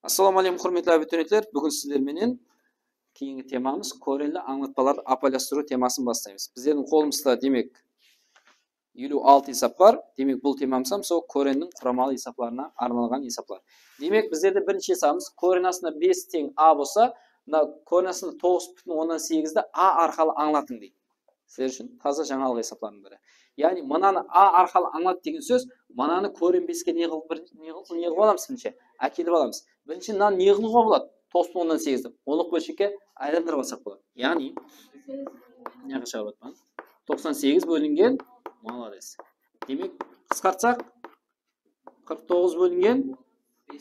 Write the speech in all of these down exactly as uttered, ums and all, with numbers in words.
Assalawma áleykum, húrmetli abiturientler. Búgin sizler menen keyingi temamız korenli ańlatpalardı ápiwayılastırıw temasın baslaymız. Bizlerdiń qolımızda, demek, eliw altı esap bar. Demek, bul temamız hám sol korenniń quramalı esaplarına arnalǵan esaplar. Demek, bizlerde birinshi esabımız koren astında bes teń a bolsa, mına koren astında toǵız pútin onnan segizdi a arqalı ańlatıń deydi. Sizler ushın taza jańalıq esaplarınıń biri. Yaǵnıy, mınanı a arqalı ańlat degen sóz, mınanı koren beske ne qılıp bir, ne qılıp, ne qılıp alamız birinshi? Ákelip alamız. Birinshi mınanı ne qılıwǵa boladı? Toǵız pútin onnan segizdi onlıq bólshekke aylandırıp alsaq boladı. Yaǵnıy, mına jaqqa shıǵarıp atpan. Toqsan segiz bólingen, malades. Demek, qısqartsaq, qırq toǵız bólingen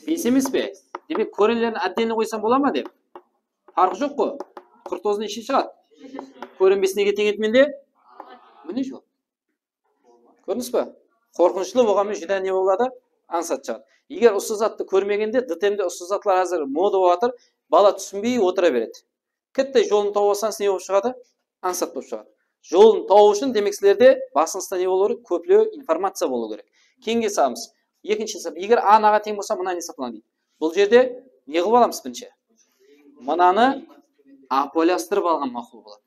bes emes pe? Demek, korenlerin отдельно qoysam bola ma dep? Parqı joq ǵo. Qırq toǵız neshe shıǵadı? Koren bes nege teń edi mende? Mine joq. Kórdińiz be? Qorqınıshlı bolǵanı menen júdá ne boladı? Ańsat shıǵadı. Eger usı zattı kórmegende, D T M-de usı zatlar házir moda bolıp atır, bala túsinbey otıra beredi. Kitti jolın tawıp alsańız, ne bolıp shıǵadı? Ańsat bolıp shıǵadı. Jolın tawıw ushın, demek, sizlerde basıńızda ne bolıw kerek? Kóplew informaciya bolıw kerek. Keyingi esabımız. Ekinshi esap. Eger a naǵa teń bolsa, mınanı esaplań deydi. Bul jerde ne qılıp alamız birinshi? Mınanı ápiwayılastırıp alǵan maqul boladı.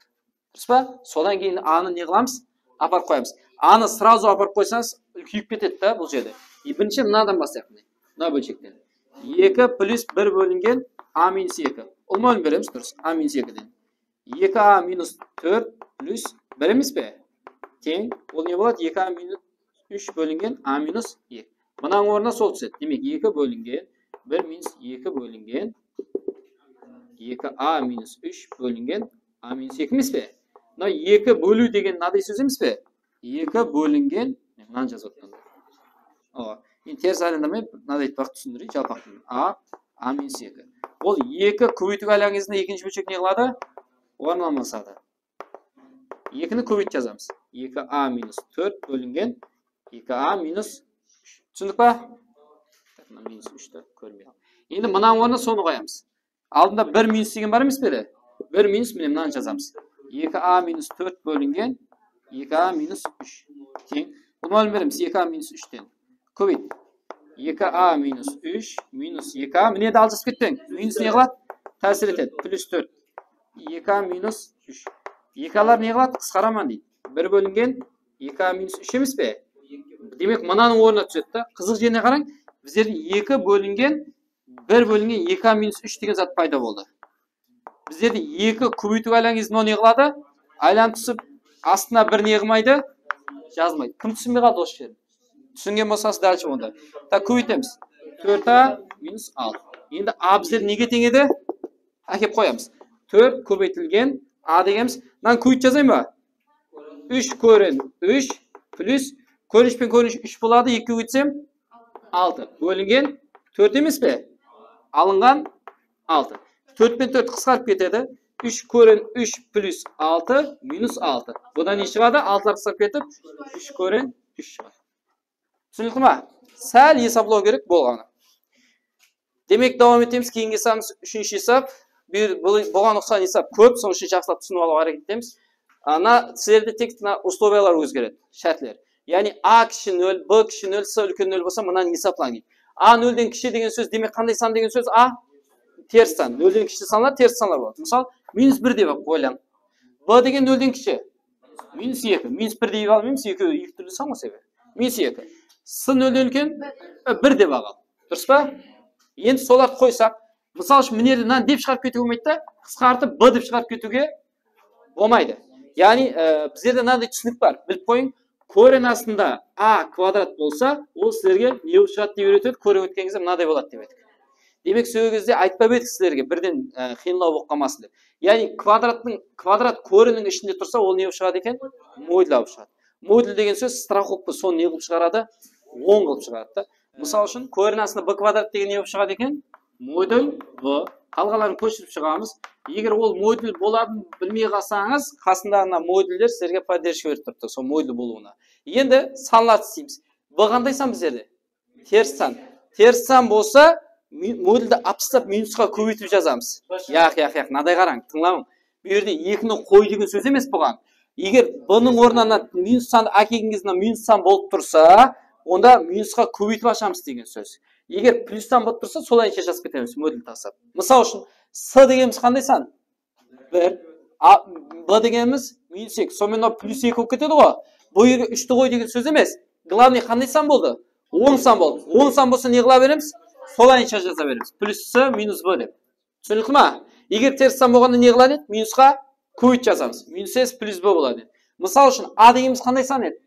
Durıs pa? Sodan keyin a-nı ne qılamız? Aparıp qoyamız. A-nı сразу aparıp qoysańız, úlkeyip ketedi da bul jerde. E, birinshi mınadan baslayıq, mine. Mına bólshekten. Eki plus bir bólingen a minus eki. Ulıwma bólim beremiz, durıs. A minus ekiden. Eki a minus tórt plus bir emes pe? Teń. Ol ne boladı? Eki a minus úsh bólingen a minus eki. Mınanıń ornına sol túsedi. Demek, eki bólingen bir minus eki bólingen eki a minus úsh bólingen a minus eki emes pe? Mına eki bóliw degen mınaday sóz emes pe? Eki bólingen, mınanı jazıp atırman. Awa. Endi teris aylandırmay, mınaday etip túsindireyin, jalpaq tilden. A, a minus eki. Ol eki kóbeytiwge aylanǵan gezinde ekinshi bólshek ne qıladı? Orın almasadı. Ekini kóbeytip jazamız. Eki a minus tórt bólingen eki a minus úsh. Túsindik pa? Mına minus úshti kórmey. Endi mınanıń ornına sonı qoyamız. Aldında bir minus degen bar emes pe ele? Bir minus, mine, mınanı jazamız. Eki a minus tórt bólingen eki a minus úsh teń. Bunı beremiz eki a minus úshten. Kóbeyt. Eki a minus úsh minus eki a. Mine, de aljasıp ketpeń. Minus ne qıladı? Tásir etedi. Plus tórt. Eki a minus úsh. Eki alar ne qıladı? Qısqaraman deydi. Bir bólingen eki a minus úsh emes pe? Demek, mınanıń ornına túsedi da. Qızıq jerine qarań. Bizlerde eki bólingen bir bólingen eki a minus úsh degen zat payda boldı. Bizlerde eki kóbeytiwge aylanǵan gezinde ne qıladı? Aylanıp túsip, astına bir ne qılmaydı? Jazmaydı. Kim túsinbey qaldı usı jerin? Túsingen bolsańız, dálshe onda. Tak, kóbeytemiz. Tórt a minus altı. Endi a bizler nege teń edi? Ákep qoyamız. Tórt kóbeytilgen a degenimiz. Mınanı kóbeytip jazayın ba? Úsh koren úsh plus koren úsh penen koren úsh úsh boladı, ekige kóbeytsem altı. Bólingen tórt emes pe? Alınǵan altı. Tórt penen tórt qısqarıp ketedi. Úsh koren úsh plus altı minus altı. Budan ne shıǵadı? Altılar qısqarıp ketip, úsh koren úsh shıǵadı. Túsinikli ma? Sál esaplaw kerek bolǵanı. Demek, dawam etemiz. Keyingi esabımız úshinshi esap. Bir, bul, buǵan uqsaǵan esap kóp, sonıń ushın jaqsılap túsinip alıwǵa háreket etemiz. Ana, sizlerde tek mına usloviyalar ózgeredi, shártler. Yaǵnıy, a kishi nol, b kishi nol, c úlken nol bolsa, mınanı esaplań deydi. A nolden kishi degen sóz, demek, qanday san degen sóz? A teris san. Nolden kishi sanlar teris sanlar boladı. Mısal, minus bir dep alıp oylań. B degen nolden kishi. Minus eki. Minus bir dep almaymız, ekewi eki túrli san ǵoy sebebi. Minus eki. C nolden úlken? E, bir dep alıp al. Durıs pa? Endi solardı qoysaq, mısal ushın, mına jerde mınanı dep shıǵarıp ketiwge bolmaydı da, qısqartıp b dep shıǵarıp ketiwge bolmaydı. Yaǵnıy, e, bizlerde mınaday túsinik bar, bilip qoyıń. Koren astında a kvadrat bolsa, ol sizlerge ne bolıp shıǵadı dep úyretedi, koren ótken gezde mınaday boladı dep edik. Demek, sol gezde aytpap edik sizlerge, birden, e, qıyınlaw bolıp qalmasın dep. Yaǵnıy, kvadrattıń, kvadrat korenniń ishinde tursa, ol ne bolıp shıǵadı eken? Modul bolıp shıǵadı. Modul degen sóz страховка, sonı ne qılıp shıǵaradı? Oń qılıp shıǵaradı da. Mısal ushın, koren astında b kvadrat degen ne bolıp shıǵadı eken? Modul b. Qalǵanların kóshirip shıǵamız. Eger ol modul boladın bilmey qalsańız, qasındaǵı mına moduller sizlerge поддержка berip turıptı, sol modul bolıwına. Endi sanlardı isleymiz. B qanday san bizlerde? Teris san. Teris san bolsa, mi-, moduldi alıp taslap minusqa kóbeytip jazamız. Yaq, yaq, yaq, mınaday qarań, tıńlań. Bul jerde ekini qoy degen sóz emes buǵan. Eger b-nıń ornına minus sandı ákelgen gezinde minus san bolıp tursa, onda minusqa kóbeytip ashamız degen sóz. Eger plyus san bolıp tursa, solayınsha jazıp ketemiz, modul tasap. Mısal ushın, s degenimiz qanday san? Bir. A, b degenimiz minus eki. Sonıń menen mınaw plyus eki bolıp ketedi ǵoy. Bul jerge úshti qoy degen sóz emes. Glavnıy qanday san boldı? Oń san boldı. Oń san bolsa ne qıla beremiz? Solayınsha jaza beremiz. Plyus s minus b dep. Túsinikli ma? Eger teris san bolǵanda ne qılar edi? Minusqa kóbeytip jazamız. Minus s plyus b boladı. Mısal ushın, a degenimiz qanday san edi?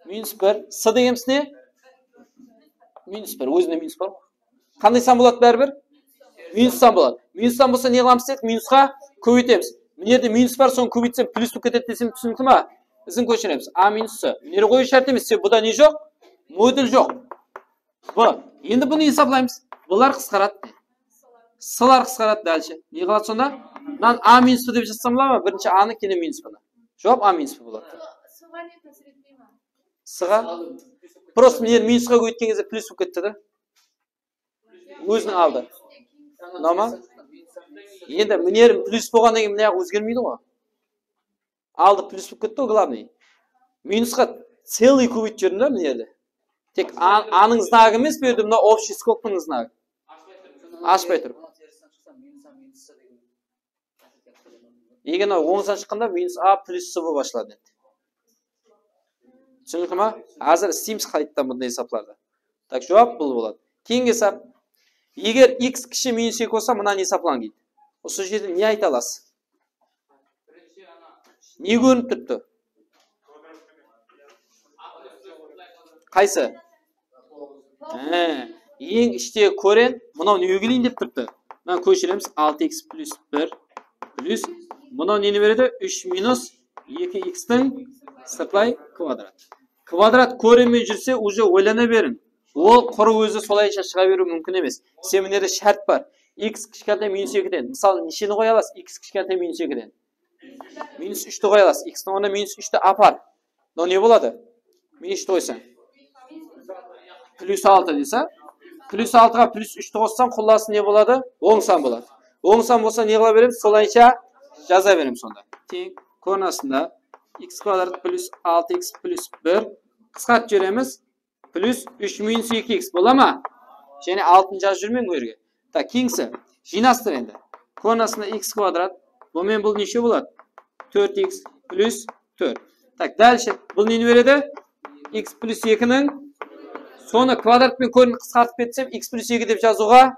Minus bir. S degenimiz ne? Minus bir. Ózinde minus bar ǵoy. Qanday san boladı báribir? Minus san boladı. Minus san bolsa ne qılamız dedik? Minusqa kóbeytemiz. Mına jerde minus bar, sonı kóbeytsem plyus bolıp ketedi desem, túsinikli ma? Izin kóshiremiz. A minus s. Mına jerde qoyıw shárt emes, sebebi buda ne joq? Modul joq. B. Endi bunı esaplaymız. Bular qısqaradı. Sılar qısqaradı dálshe. Ne qıladı sonda? Mınan a minus b dep jazsam bola ma? Birinshi a nı, keyin minus b nı. Juwap a minus b boladı. Sıǵa ne tásir etpey ma? Sıǵa. Prosta mına jeri minusqa kóbeytken gezde plyus bolıp ketti de. Óziniń aldı. Normal. Endi mına jerim plyus bolǵannan keyin mına jaq ózgermeydi ǵoy. Aldı plyus bolıp ketti ǵoy, glavnıy. Minusqa целый kóbeytip jiberdim da mına jerde. Tek a, anıń znagı emes, bu jerde mına общий skobkanıń znagı. Ashpay turıp. Eger mına oń san shıqqanda minus a plyus s bolıp ashıladı endi. Túsinikli ma? Házir isleymiz qaytadan bunday esaplardı. Tak, juwap bul boladı. Keyingi esap. Eger x kishi minus eki bolsa, mınanı esaplań deydi. Usı jerde ne ayta alasız? Ne kórinip turıptı? Qaysı? He, eń ishtegi koren, mınaw nege keleyin dep turıptı. Mına kóshiremiz, altı x plus bir plus, mınaw neni beredi? Úsh minus eki x tiń sırtlay kvadrat. Kvadrat koren menen júrse, уже oylana beriń. Ol qurı ózi solayınsha shıǵa beriwi múmkin emes. Sen mına jerde shárt bar. X kishkentay minus ekiden. Mısalı, nesheni qoya alasız? X kishkentay minus ekiden. Minus úshti qoya alasız. X tiń ornına minus úshti apar. Mınaw ne boladı? Minus úshti qoysań. Plyus altı dese. Plyus altıǵa plyus úshti qossań, qullası ne boladı? Oń san boladı. Oń san bolsa ne qıla beremiz? Solayınsha jaza beremiz sonda. Teń koren astında x kvadrat plus altı x plus bir. Qısqartıp jiberemiz. Plus úsh minus eki x bola ma? Jáne altını jazıp júrmeń bul jerge. Tak, keyingisi. Jıynastır endi. Koren astında x kvadrat. Bul menen bul neshe boladı? Tórt x plus tórt. Tak, dálshe. Bul neni beredi? X plus ekiniń. Sonı kvadrat penen korenni qısqartıp ketsem, x plus eki dep jazıwǵa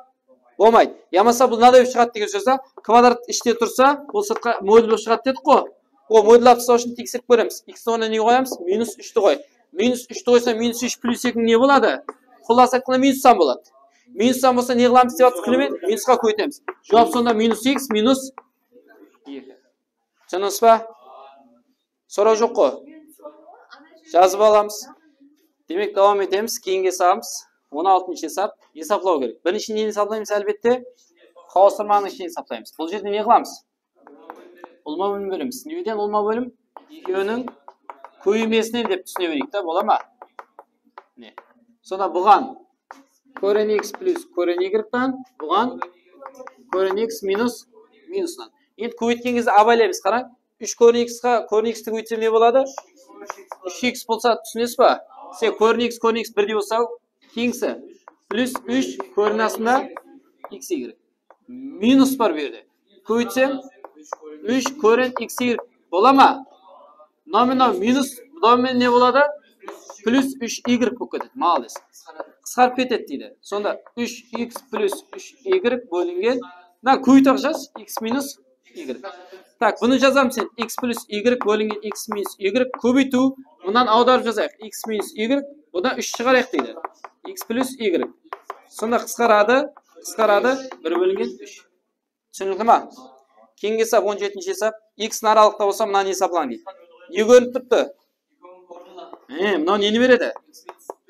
bolmaydı. Yamasa bul mınaday bolıp shıǵadı degen sóz da, kvadrat ishte tursa, bul sırtqa modul bolıp shıǵadı dedik ǵo. O modul alıp taslaw ushın teksirip kóremiz. X tiń ornına ne qoyamız? Minus úshti qoy. Minus úshti qoysam, minus úsh plus eki ne boladı? Qullası aytqanda minus san boladı. Minus san bolsa ne qılamız dep atır, túsinemen? Minusqa kóbeytemiz. Juwap sonda minus x minus eki. Túsindińiz ba? Soraw joq ǵo. Jazıp alamız. Demek, dawam etemiz. Keyingi esabımız on altınshı esap. Esaplaw kerek. Birinshi neni esaplaymız, álbette? Qawıstırmanıń ishin esaplaymız. Bul jerde ne qılamız? Ulıwma bólim beremiz. Neden ulıwma bólim? Ekewiniń kóbeymesinen dep túsine bereyik ta, bola ma? Ne? Sonda buǵan koren x plus koren y tan, buǵan koren x minus minustan. Endi kóbeytken gezde abaylaymız, qarań. Úsh koren x qa koren x ti kóbeytsem ne boladı? Úsh x bolsa, túsinesiz ba? Sen koren x, koren x birdey bolsa, keyingisi plus úsh koren astında x y. Minus bar bu jerde. Kóbeytsem, úsh koren x y bola ma? Mınaw menen minus, mınaw menen ne boladı? Plus úsh y bolıp ketedi. Malades. Qısqarıp ketedi deydi. Sonda úsh x plus úsh y bólingen. Mına kóbeytip jaz, x minus y. Tak, bunı jazamız sen. X plus y bólingen x minus y kóbeytiw. Mınan awdarıp jazayıq. X minus y, bunnan úsh shıǵarayıq deydi. X plus y. Sonda qısqaradı, qısqaradı, bir bólingen úsh. Túsinikli ma? Keyingi esap, on jetinshi esap. X aralıqta bolsa, mınanı esaplań deydi. Ne kórinip turıptı? E, mınaw neni beredi?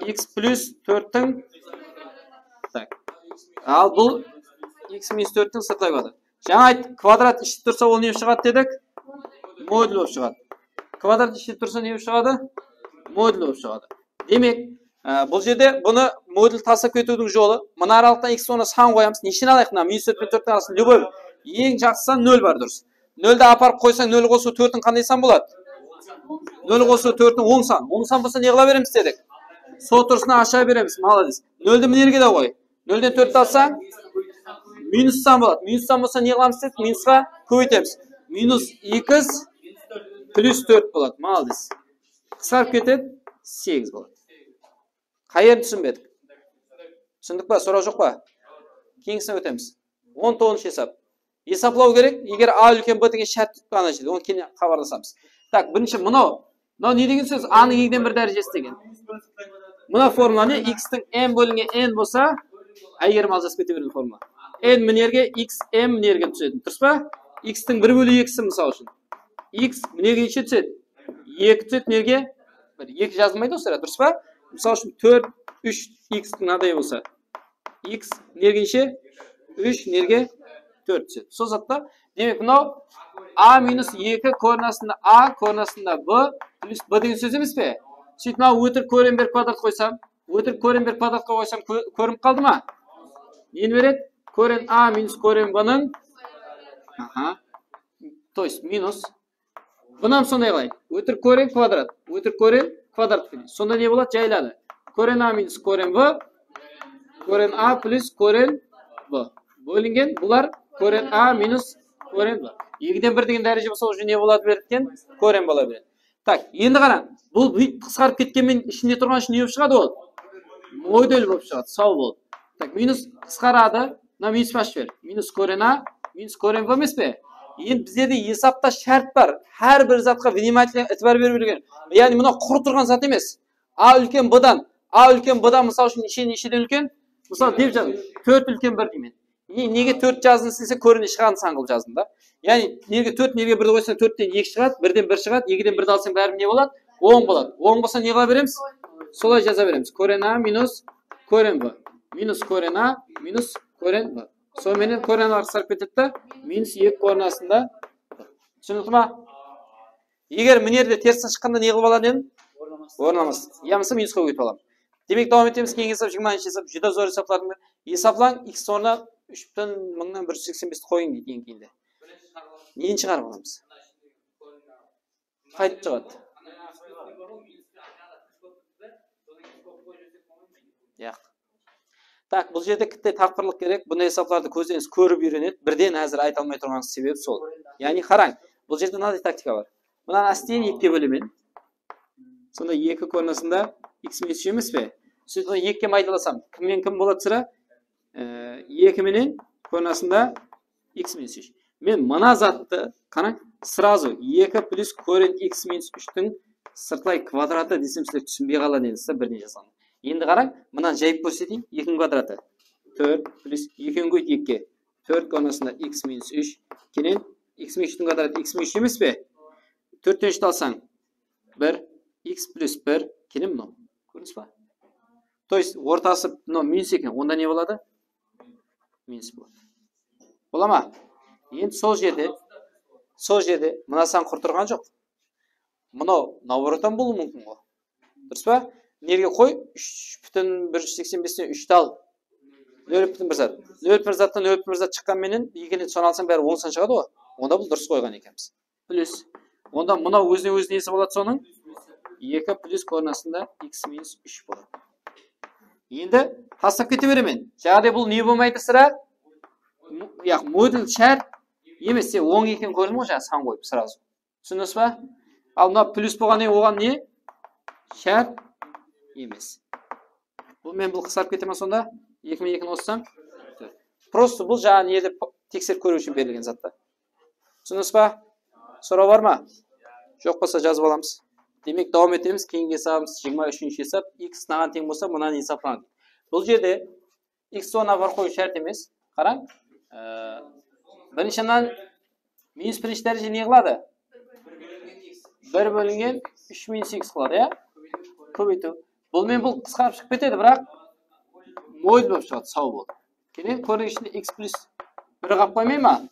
X plus tórttiń. Tak. Al bul x minus tórttiń sırtlay kvadrat. Jańa ayt, kvadrat ishte tursa, ol ne shıǵadı dedik? Modul bolıp shıǵadı. Kvadrat ishte tursa, ne bolıp shıǵadı? Modul bolıp shıǵadı. Demek, e, bul jerde bunı modul taslap ketiwdiń jolı. Mına aralıqtan x ornına san qoyamız. Nesheni alayıq? Mına minus tórt penen tórttiń arasında любой bir. Eń jaqsı san nol bar, durıs. Noldi aparıp qoysań, nol qosıw tórttiń qanday san boladı? Nol qosıw tórttiń oń san. Oń san bolsa ne qıla beremiz dedik? Sol turısına asha beremiz. Malades. Noldi mına jerge de qoy. Nolden tórtti alsań, minus san boladı. Minus san bolsa ne qılamız dedik? Minusqa kóbeytemiz. Minus x plus tórt boladı. Malades. Qısqarıp ketedi, segiz boladı. Qay jerin túsinbedik? Túsindik pa? Soraw joq pa? Keyingisine ótemiz. On toǵızınshı esap. Esaplaw kerek, eger A úlken B degen shárt tutqan jerde, onı keyin xabarlasamız. Tak, birinshi mınaw. Mınaw ne degen sóz? A nıń ekiden bir dárejesi degen. Mına formula ne? X tiń m bólingen n bolsa, Aygerim aljasıp kete bergen formula. N mınerge, x m mınerge túsedi, durıs pa? X tiń bir bóli ekisi, mısal ushın. X mınerge neshe túsedi? Eki túsedi, nerge? Bir, eki jazılmaydı, o sıra, durıs pa? Mısal ushın, tórt, úsh, x mınaday bolsa. X nerge neshe? Úsh, nerge? Tórt túsedi. Sol zatta. Demek, mınaw A minus eki koren astında A, koren astında B plus B degen sóz emes pe? Sóytip, mınaw ótirik koren berip kvadrat qoysam, ótirik koren berip kvadratqa qoysam, kó-, kórinip qaldı ma? Neni beredi? Koren A minus koren B nıń. Aha. То есть, minus. Bunam sonday qılayıq. Ótirik koren kvadrat. Ótirik koren kvadrat penen. Sonda ne boladı? Jayıladı. Koren A minus koren B. Koren A plus koren B. Bólingen bular koren A minus koren B. Ekiden bir degen dáreje bolsa, уже ne boladı berken? Koren bola beredi. Tak, endi qarań. Bul buyt qısqarıp ketken menen ishinde turǵan ushın ne bolıp shıǵadı ol? Modul bolıp shıǵadı. Saw bol. Tak, minus qısqaradı. Mına minus pa, ber. Minus koren A, minus koren B emes pe? Endi bizlerde esapta shárt bar. Hár bir zatqa внимательно itibar berip úrgen. Yaǵnıy mınaw qurı turǵan zat emes. A úlken B dan, A úlken B dan, mısal ushın, neshe, nesheden úlken? Mısal, dep jazdım. Tórt úlken bir deymen. Ne, nege tórt jazdım dese, korennen shıǵadı san qılıp jazdım da. Yaǵnıy, nerge tórt, nerge birdi qoysań, tórtten eki shıǵadı, birden bir shıǵadı, ekiden birdi alsań, bári ne boladı? On boladı. On bolsa, ne qıla beremiz? Solay jaza beremiz. Koren A minus koren B. Minus koren A minus koren B. Sonıń menen koren arqı sarıp ketedi da, minus eki koren astında. Túsinikli ma? Eger mına jerde terisi shıqqanda ne qılıp aladı edim? Orın almas. Yamasa minusqa ótip alaman. Demek, dawam etemiz. Keyingi esap, jigirmanshı esap, júdá zor esaplardıń biri. Esaplań, x ornına úsh pútin mıńnan bir júz seksen besti qoyıń deydi eń keyinde. Neni shıǵarıp alamız? Qaytıp shıǵadı. Yaq. Tak, bul jerde kitte tapqırlıq kerek. Bunday esaplardı kózden kórip úyrenedi. Birden házir ayta almay turǵan sebep sol. Yaǵnıy, qarań, bul jerde mınaday taktika bar. Mınanı ásten ekige bólemen. Sonda eki koren astında x minus úsh emes pe? Sóytip, ekige maydalasam, kim menen kim boladı sıra? E, eki menen koren astında x minus úsh. Men mına zattı, qarań, сразу eki plus koren x minus úshtiń sırtlay kvadratı desem, sizler túsinbey qalar edińiz da, birden jazǵanda. Endi qarań, mınanı jayıp kórseteyin, ekiniń kvadratı. Tórt plus ekiniń kóbeyt ekige. Tórt koren astında x minus úsh. Kenen x minus úshtiń kvadratı x minus úsh emes pe? Tórtten úshti alsań, bir, x plus bir, kenen mınaw. Kórdińiz ba? То есть, ortası mınaw minus eken, onda ne boladı? Minus boladı. Bola ma? Endi sol jerde, sol jerde mına san qurı turǵan joq. Mınaw, наоборот ham bolıwı múmkin ǵoy. Durıs pa? Nerge qoy? Úsh pútin bir júz seksen besten úshti al. Nol pútin bir zat. Nol pútin bir zattan nol pútin bir zat shıqqan menen, ekiden sonı alsań, bári oń san shıǵadı ǵoy. Onda bul durıs qoyǵan ekenbiz. Plus. Onda mınaw ózine-ózi nesi boladı sonıń? Eki plus koren astında x minus úsh boladı. Endi taslap kete beremen. Jáne bul ne bolmaydı sıra? Mo-, yaq, modul shárt emes, sen oń ekenin kórdiń ǵoy, jańa san qoyıp сразу. Túsindińiz ba? Al, mına plus bolǵannan keyin oǵan ne? Shárt emes. Bul men bul qısqarıp kete ma sonda? Eki menen ekini qossam? Просто bul jańa nede p-, tekserip kóriw ushın berilgen zatlar. Túsindińiz ba? Soraw bar ma? Joq bolsa jazıp alamız. Demek, dawam etemiz. Keyingi esabımız jigirma úshinshi esap. X mınaǵan teń bolsa, mınanı esaplań. Bul jerde x ornına bir qoyıw shárt emes. Qarań. Ee, birinshi mınan minus birinshi dáreje ne qıladı? Bir bólingen úsh minus x qıladı, ya? Kóbeytiw. Bul men bul qısqarıp shıǵıp ketedi, biraq modul bolıp shıǵadı, saw bol. Kenen koren ishinde x plus bir qap qoymay ma?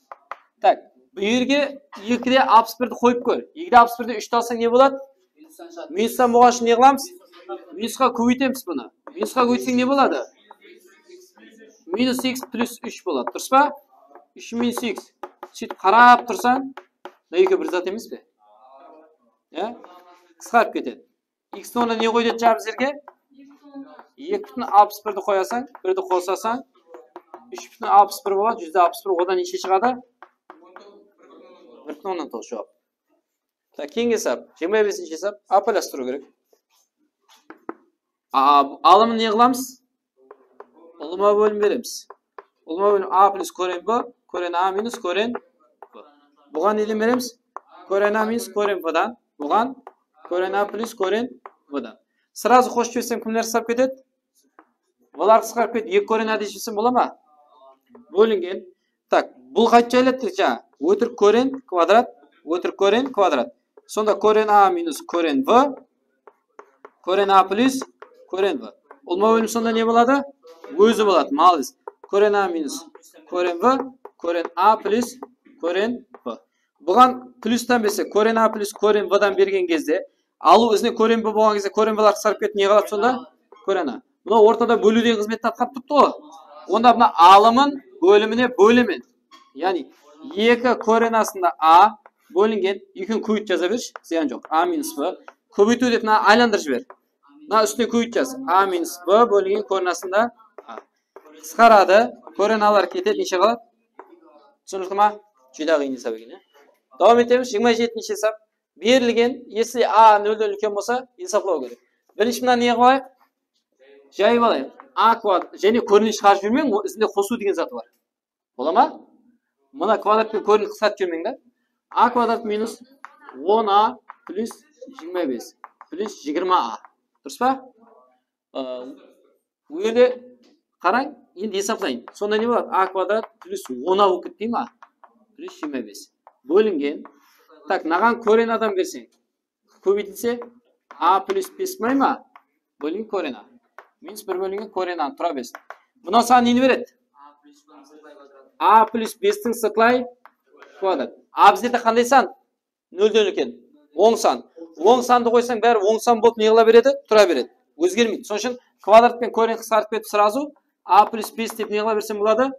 Tak, bu jerge ekide alpıs birdi qoyıp kór. Ekide alpıs birden úshti alsań ne boladı? Minustan bolǵan ushın ne qılamız? Minusqa kóbeytemiz bunı. Minusqa kóbeytseń ne boladı? Minus x plus úsh boladı, durıs pa? Úsh minus x. Sóytip qarap tursań, mına ekewi bir zat emes pe? Ya? Qısqarıp ketedi. X-ti onda ne qoy dedi jańa bizlerge? Eki pútin alpıs birdi qoyasań, birdi qosasań, úsh pútin alpıs bir boladı, júzde alpıs bir, odan neshe shıǵadı? Bir pútin onnan toǵız juwap. Tak, keyingi esap, jigirma besinshi esap, ápiwayılastırıw kerek. A, alımın ne qılamız? Ulıwma bólim beremiz. Ulıwma bólim A plus koren B, koren A minus koren B. Buǵan neden beremiz? Koren A minus koren B-dan. Buǵan koren A plus koren B-dan. Srazı qosıp jibersem, kimler qısqarıp ketedi? Bular qısqarıp ketedi. Eki koren A dep jibersem bola ma? Bólingen. Tak, bul qaytıp jaylattı jańa. Ótirik koren kvadrat, ótirik koren kvadrat. Sonda koren A minus koren B, koren A plus koren B. Ulıwma bólim sonda ne boladı? Ózi boladı, maladec. Koren A minus koren B, koren A plus koren B. Buǵan plustan berse, koren A plus koren B-dan bergen gezde, alıw izinen koren B bolǵan gezde koren B-lar qısqarıp ketip ne qaladı sonda? Koren A. Mına ortada bóliw degen xızmetti atqarıp turıptı ǵoy. Onda mına alımın bólimine bólemen. Yaǵnıy eki koren astında A bólingen, ekewin kóbeytip jaza bershi, zıyan joq. A minus B. Kóbeytiw dep mına aylandırıp jiber. Mına ústine kóbeytip jaz. A minus B bólingen koren astında A. Qısqaradı, koren A-lar ketedi, neshe qaladı? Túsinikli ma? Júdá qıyın esap eken, ya. Dawam etemiz, jigirma jetinshi esap. Berilgen, если A nolden úlken bolsa, esaplaw kerek. Birinshi mına ne qılayıq? Jayıp alayıq. A kvadrat, jáne korenin shıǵarıp jibermeń, o izinde qosıw degen zat bar. Bola ma? Mına kvadrat penen korenin qısqartıp jibermeń da. A kvadrat minus on A plus jigirma bes plus jigirma A. Durıs pa? Aa, bul jerde qarań, endi esaplayın. Sonda ne boladı? A kvadrat plus on A bolıp ketpey ma? Plus jigirma bes. Bólingen. Tak, mınaǵan koren A-dan berseń. Kóbeytilse, A plus bes bolmay ma? Bólingen koren A. Minus bir bólingen koren A tura bersin. Mınaw saǵan neni beredi? A plus bestiń sırtlay kvadrat. A bizlerde qanday san? Nolden úlken. Oń san. Oń sandı qoysań, bári oń san bolıp ne qıla beredi? Tura beredi. Ózgermeydi. Sonıń ushın kvadrat penen koren qısqartıp ketip, srazı A plus bes dep ne qıla bersem boladı?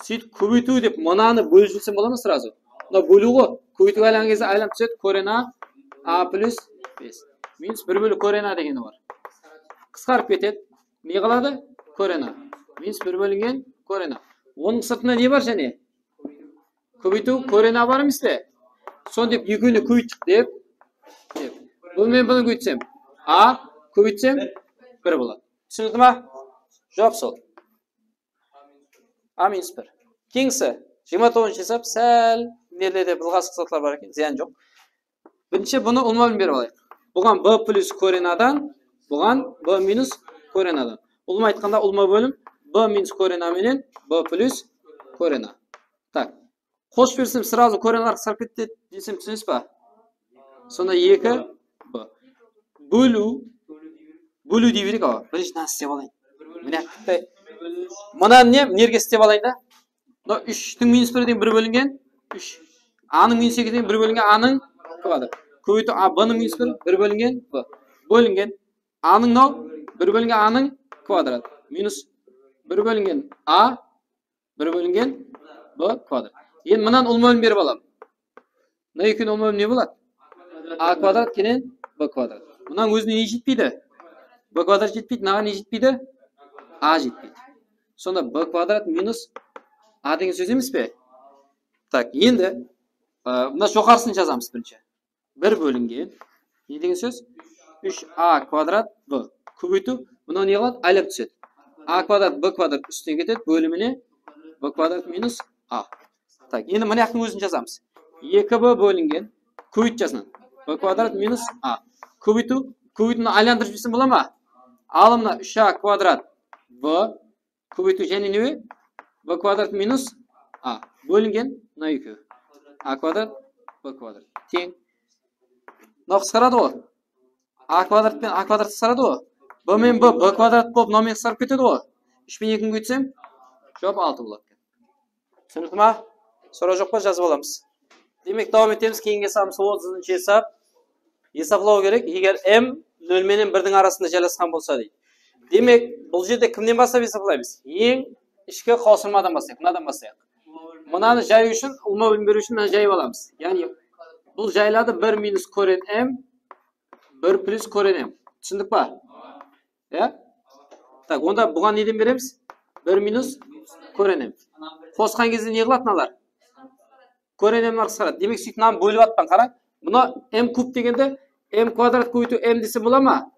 Sóytip kóbeytiw dep mınanı bólip jibersem bola ma srazı? Mına bóliw ǵoy. Kóbeytiwge aylanǵan gezde aylanıp túsedi. Koren A, A plus bes. Minus bir bólip koren A degeni bar. Qısqarıp ketedi. Ne qaladı? Koren A. Minus bir bólingen koren A. Onıń sırtında ne bar jáne? Kóbeytiw koren A bar emes pe? Sonı dep ekewine kóbeyttik dep. Dep. Bunı men bunı kóbeytsem. A kóbeytsem bir boladı. Túsinikli ma? Juwap sol. A minus bir. Keyingisi, jigirma toǵızınshı esap, sál nerlerde bılǵasıq zatlar bar eken, zıyan joq. Birinshi bunı ulıwma bólim berip alayıq. Buǵan B plus koren A-dan, buǵan B minus koren A-dan. Ulıwma aytqanda ulıwma bólim B minus koren A menen B plus koren A. Tak. Qosıp jibersem, srazı korenler qısqarıp ketedi desem, túsinesiz ba? Sonda eki B. Bóliw, bóliw dey bereyik, awa. Birinshi mınanı islep alayın. Mine, bitta. Mınanı ne? Nerge islep alayın da? Mına úshtiń minus bir degen bir bólingen úsh. A-nıń minus eki degen bir bólingen A-nıń kvadrat. Kóbeytiw A, B-nıń minus bir, bir bólingen B. Bólingen A-nıń mınaw bir bólingen A-nıń kvadrat. Minus bir bólingen A, bir bólingen B kvadrat. Endi mınan ulıwma bólim berip alam. Mına ekewin ulıwma bólim ne boladı? A kvadrat kenen B kvadrat. Mınań ózine ne jetpeydi? B kvadrat jetpeydi. Mınaǵan ne jetpeydi? A jetpeydi. Sonda B kvadrat minus A degen sóz emes pe? Tak, endi, ı, mına joqarısın jazamız birinshi. Bir bólingen, ne degen sóz? Úsh A kvadrat B. Kóbeytiw, mınaw ne qıladı? Aylanıp túsedi. A kvadrat B kvadrat ústine ketedi, bólimine B kvadrat minus A. Tak, endi mına jaqtıń ózin jazamız. Eki B bólingen, kóbeyt jazınan. B kvadrat minus A. Kóbeytiw, kóbeytiwdi aylandırıp jibersem bola ma? Al mına úsh A kvadrat B. Kóbeytiw jáne ne? B kvadrat minus A. Bólingen mına ekewi. A kvadrat, B kvadrat. Teń. Mınaw qısqaradı ǵoy. A kvadrat penen A kvadrat qısqaradı ǵoy. B menen B, B kvadrat bolıp, mınaw menen qısqarıp ketedi ǵoy. Úsh penen ekini kóbeytsem, juwap altı boladı. Túsinikli ma? Soraw joq pa? Jazıp alamız. Demek, dawam etemiz. Keyingi esabımız otızınshı esap. Esaplaw kerek, eger M nol menen birdiń arasında jaylasqan bolsa, deydi. Demek, bul jerde kimnen baslap esaplaymız? Eń ishki qawsırmadan baslayıq, mınadan baslayıq. Mınanı jayıw ushın, ulıwma bólim beriw ushın mınanı jayıp alamız. Yaǵnıy, bul jayıladı bir minus koren M, bir plus koren M. Túsindik pa? Ya? Tak, onda buǵan neden beremiz? Bir minus koren m. Qosqan gezde ne qıladı mınalar? Koren m qısqaradı. Demek, sóytip mınanı bólip atpan, qarań. Mına m kub degende m kvadrat kóbeytiw m desem bola ma?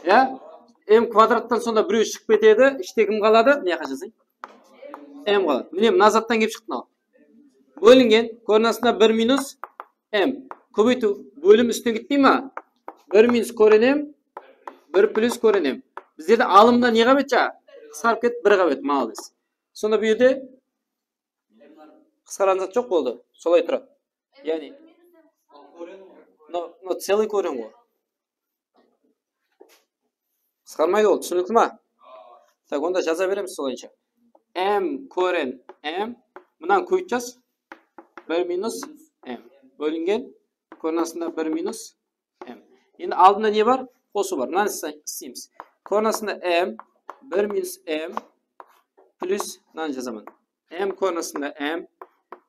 Ya? M kvadrattan sonda birew shıǵıp ketedi. Ishte kim qaladı? Mına jaqqa jazayın. M qaladı. Mine, mına zattan kelip shıqtı mınaw. Bólingen, koren astında bir minus m. Kóbeytiw, bólim ústine ketpey ma? Bir minus koren m, bir plus koren m. Bizlerde alımda ne qábet ja? Qısqarıp ketip, bir qábet, молодец. Sonda bu jerde qısqarǵan zat joq boldı. Solay turadı. Yaǵnıy, no, no, целый koren ǵoy. Qısqarmaydı ol, túsinikli ma? Tak, onda jaza beremiz solayınsha. M koren m, mınanı kóbeytip jaz. Bir minus m. Bólingen, koren astında bir minus m. Endi aldında ne bar? Qosıw bar. Mınanı is-, isleymiz. Koren astında m, bir minus m, plus mınanı jazaman. M koren astında m,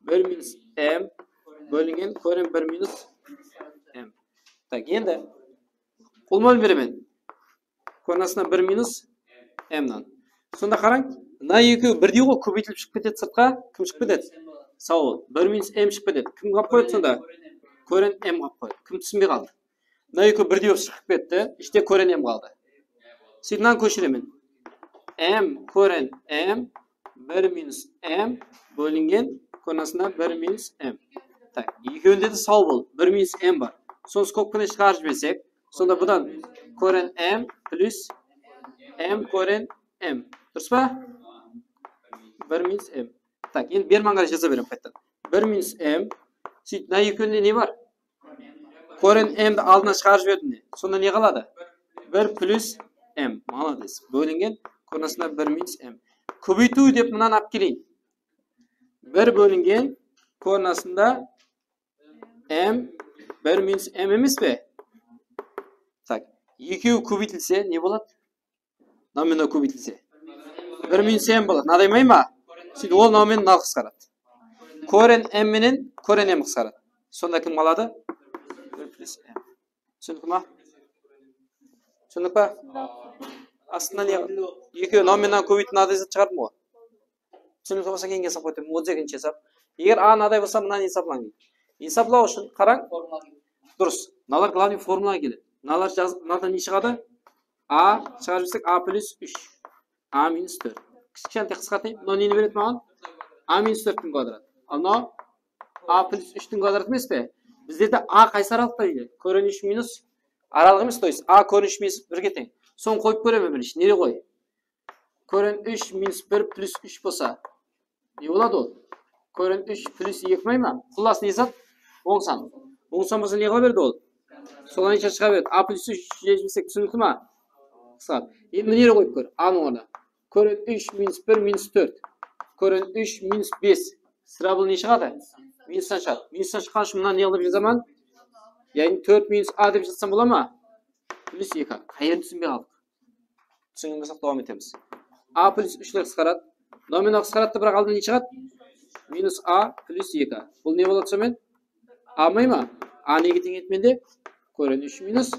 bir minus m, bólingen koren bir minus m. Tak, endi qolman beremen. Koren astında bir minus m nan. Sonda qarań, mına ekewi birdey ǵoy, kóbeytilip shıǵıp ketedi sırtqa. Kim shıǵıp ketedi? Saw bol. Bir minus m shıǵıp ketedi. Kim qap qoyadı sonda? Koren m qap qoyadı. Kim túsinbey qaldı? Mına ekewi birdey bolıp shıǵıp ketti. Ishte koren m qaldı. Sóytip mınanı kóshiremen. M koren m, bir minus m, bólingen koren astında bir minus m. Tak, ekewinde de saw bol. Bir minus m bar. Sonı skobkadan shıǵarıp jibersek, sonda budan koren m plus m koren m. Durıs pa? Bir minus m. Tak, endi berman qaray jaza berem qaytadan. Bir minus m. Sóyt, mına ekewinde ne bar? Koren m di aldına shıǵarıp jiberdim de. Sonda ne qaladı? Bir plus m. Молодец. Bólingen koren astında bir minus m. Kóbeytiw dep mınanı alıp keleyin. Bir bólingen koren astında m, bir minus m emes pe? Tak, ekewi kóbeytilse ne boladı? Nomen kóbeytilse. Bir minus m boladı. Mınaday ma? Sóytip, ol nomen mınaw qısqaradı. Koren m menen koren m qısqaradı. Sonda kim qaladı? Bir plus m. Túsindik pa? Túsindik pa? Astında ne? Ekewi nomennan kóbeytip mınaday zat shıǵardım ǵoy. Túsinikli bolsa, keyingi esap ótemen. Otız ekinshi esap. Eger a mınaday bolsa, mınanı esaplań deydi. Esaplaw ushın qarań. Durıs. Mınalar главный formulaǵa keledi. Mınalar jaz-, mınadan ne shıǵadı? A shıǵarıp jibersek, a plus úsh. A minus tórt. Kishkentay qısqartayın. Mınaw neni beredi maǵan? A minus tórttiń kvadratı. Al mınaw a plus úshtiń kvadratı emes pe? Bizlerde a qaysı aralıqta deydi? Koren úsh minus aralıq emes, то есть a koren úsh minus birge teń. Sonı qoyıp kóremen birinshi. Nege qoy? Koren úsh minus bir plus úsh bolsa, ne boladı ol? Koren úsh plus eki may ma? Qullası ne zat? Oń san. Oń san bolsa ne qıla beredi ol? Solayınsha shıǵa beredi. A plus úsh jezbesek túsinikli ma? Qısqa. Endi mına jerge qoyıp kór. A nıń ornına. Koren úsh minus bir minus tórt. Koren úsh minus bes. Sıra bul ne shıǵadı? Minustan shıǵadı. Minustan shıqqan ushın mına ne qılıp jazaman? Yaǵnıy tórt minus a dep jazsam bola ma? Plus eki a. Qay jerin túsinbey qaldıq? Túsingen bolsaq, dawam etemiz. A plus úshler qısqaradı. Nominal qısqaradı da, biraq aldında ne shıǵadı? Minus a plus eki a. Bul ne boladı sonımen? A may ma? A nege teń edi mende? Koren úsh minus.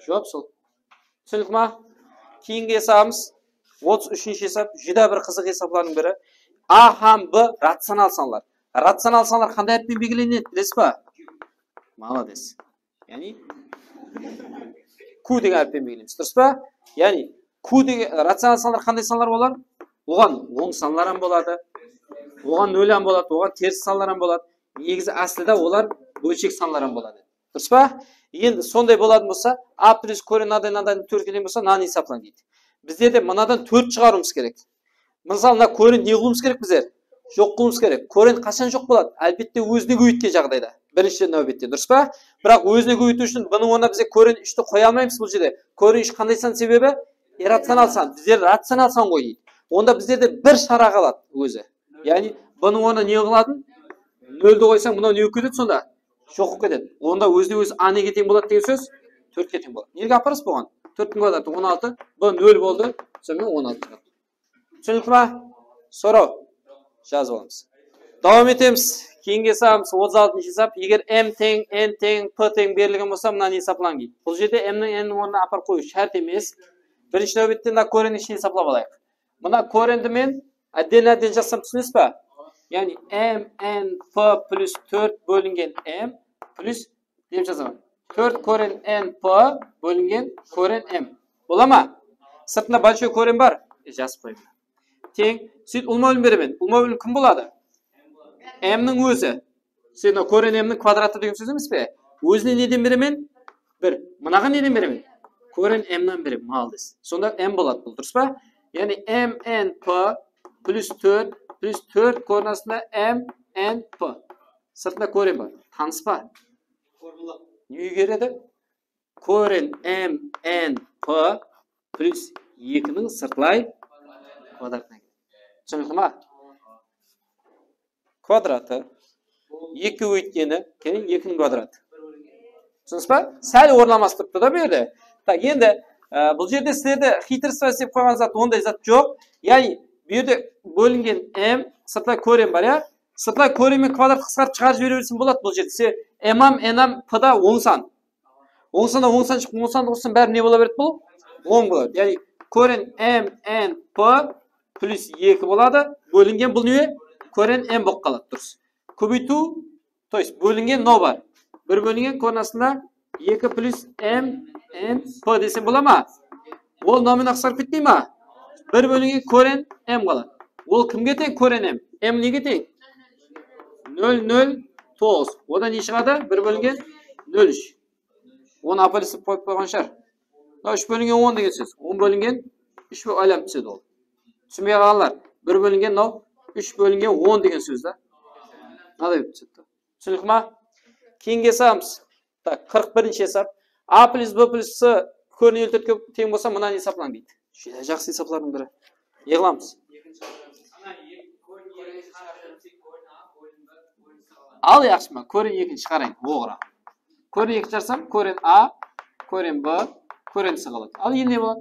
Juwap sol. Túsinikli ma? Keyingi esabımız otız úshinshi esap, júdá bir qızıq esaplardıń biri. A hám B racional sanlar. Racional sanlar qanday háripten belgilenedi, bilesiz ba? Молодец. Yaǵnıy, Q degen háripten belgileymiz, durıs pa? Yaǵnıy, Q degen racional sanlar qanday sanlar olar? Oǵan oń sanlar hám boladı, oǵan nol hám boladı, oǵan teris sanlar hám boladı. Negizi, áslida olar bólshek sanlar hám boladı. Durıs pa? Endi sonday bolatuǵın bolsa, a plus koren mınaday, mınaday tórtke teń bolsa, mınanı esaplań deydi. Bizler de mınadan tórt shıǵarıwımız kerek. Mısalı, mına koren ne qılıwımız kerek bizler? Joq qılıwımız kerek. Koren qashan joq boladı? Álbette, ózine kóbeytken jaǵdayda. Birinshi náwbette, durıs pa? Biraq ózine kóbeytiw ushın bunıń ornına bizler koren úshti qoya almaymız bul jerde. Koren úsh qanday san sebebi? Irracional san. Bizler racional san ǵoy deydi. Onda bizlerde bir shara qaladı ózi. Yaǵnıy, bunıń ornına ne qıladı? Noldi qoysań, mınaw ne bolıp ketedi sonda? Joq bolıp ketedi. Onda ózine-ózi a nege teń boladı degen sóz? Tórtke teń boladı. Nege aparasız buǵan? Tórttiń kvadratı on altı, b nol boldı, sonıń menen on altı shıǵadı. Túsinikli ma? Soraw? Jazıp alamız. Dawam etemiz. Keyingi esabımız otız altınshı esap. Eger m teń, n teń, p teń berilgen bolsa, mınanı esaplań deydi. Bul jerde m niń n niń ornına aparıp qoyıw shárt emes. Birinshi náwbette mına korenniń ishin esaplap alayıq. Mına korendi men ádden-ádden jazsam, túsinesiz ba? Yaǵnıy m n p plus tórt bólingen m plus dep jazaman. Tórt koren n p bólingen koren m. Bola ma? Sırtında большой koren bar. E, jazıp qoyayın. Teń. Sóytip, ulıwma bólim beremen. Ulıwma bólim kim boladı? M-niń ózi. Sen mına koren m-niń kvadratı degen sóz emes pe? Ózine neden beremen? Bir. Mınaǵan neden beremen? Koren m-nan beremen. Молодец. Sonda m boladı bul, durıs pa? Yaǵnıy m n p plus tórt plus tórt koren astında m n p. Sırtında koren bar. Tanıs pa? Ne ógeredi? Koren m n p plus ekiniń sırtlay kvadratına keledi. Túsinikli ma? Kvadratı. Eki óytkeni, keyin ekiniń kvadratı. Túsindińiz ba? Sál orın almastırıptı da bu jerde. Tak, endi, e, bul jerde sizlerde хитрость islep qoyǵan zat, onday zat joq. Yaǵnıy, bu jerde bólingen m, sırtlay koren bar, ya? Sırtlay koren menen kvadrat qısqartıp shıǵarıp jibere berseń boladı bul jerde. Se, m-am, n-am, p da oń san. Oń sannan oń san shıǵıp, oń sandı qossań, bári ne bola beredi bul? Oń boladı. Yaǵnıy, koren m n p plus eki boladı. Bólingen bul ne? Koren m bolıp qaladı, durıs. Kóbeytiw, то есть, bólingen mınaw bar. Bir bólingen koren astında eki plus m n p desem bola ma? Ol nominal qısqarıp ketpey ma? Bir bólingen koren m qaladı. Ol kimge teń koren m? M nege teń? Nol, nol, toǵız. Odan ne shıǵadı? Bir bólingen nol úsh. Onı apelisiv qoyıp qoyǵan shıǵar. Mına úsh bólingen on degen sóz. On bólingen úsh bolıp aylanıp túsedi ol. Túsinbey qalǵanlar. Bir bólingen mınaw úsh bólingen on degen sóz da. Mınaday bolıp túsedi. Túsinikli ma? Keyingi esabımız. Tak, qırq birinshi esap. A plus b plus c koren elli tórtke teń bolsa, mınanı esaplań deydi. Júdá jaqsı esaplardıń biri. Ne qılamız? Al, yaqshı ma, koren ekini shıǵarayın, oǵıra. Koren eki shıǵarsam, koren a, koren b, koren c qaladı. Al, endi ne boladı?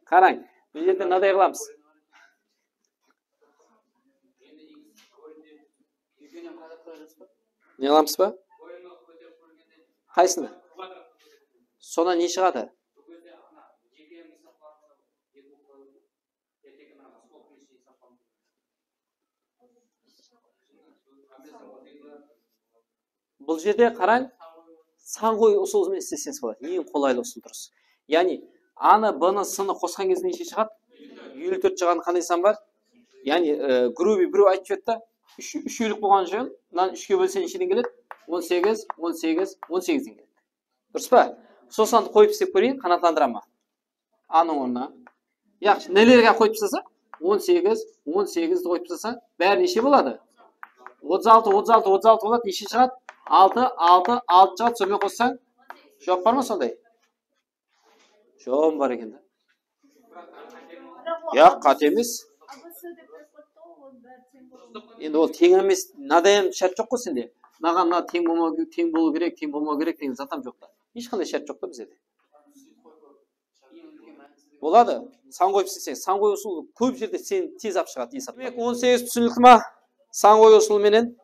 Qarań, bul jerde mınaday qılamız. Ne qılamız ba? Qaysını? Sonnan ne shıǵadı? Bul jerde qarań, san qoyıw usılı menen isleseńiz boladı. Eń qolaylı usıl durıs. Yaǵnıy, a-nı, b-nı, c-nı qosqan gezde neshe shıǵadı? Elli tórt shıǵadı. Qanday san bar? Yaǵnıy, e, грубый birew aytıp jiberdi da, úsh, úshewlik bolǵan ushın, mınanı úshke bólse nesheden keledi? On segiz, on segiz, on segizden keledi. Durıs pa? Sol sandı qoyıp islep kóreyin, qanaatlandıra ma? A-nıń ornına. Yaqshı, nelerge qoyıp taslasa? On segiz, on segizdi qoyıp taslasa, bári neshe boladı? Otız altı, otız altı, otız altı boladı, neshe shıǵadı? Altı, altı, altı shıǵadı, sonıń menen qossań. Juwap bar ma sonday? Juwabım bar eken da. Yaq, qáte emes. Endi ol teń emes, mınaday hám shárt joq ǵoy sende. Mınaǵan mına teń bolmaw, teń bolıw kerek, teń bolmaw kerek degen zat hám joq ta. Hesh qanday shárt joq ta bizlerde. Boladı. San qoyıp isleseń, san qoyıw usılı kóp jerde sen tez alıp shıǵadı esap. Demek, on segiz túsinikli ma? San qoyıw usılı menen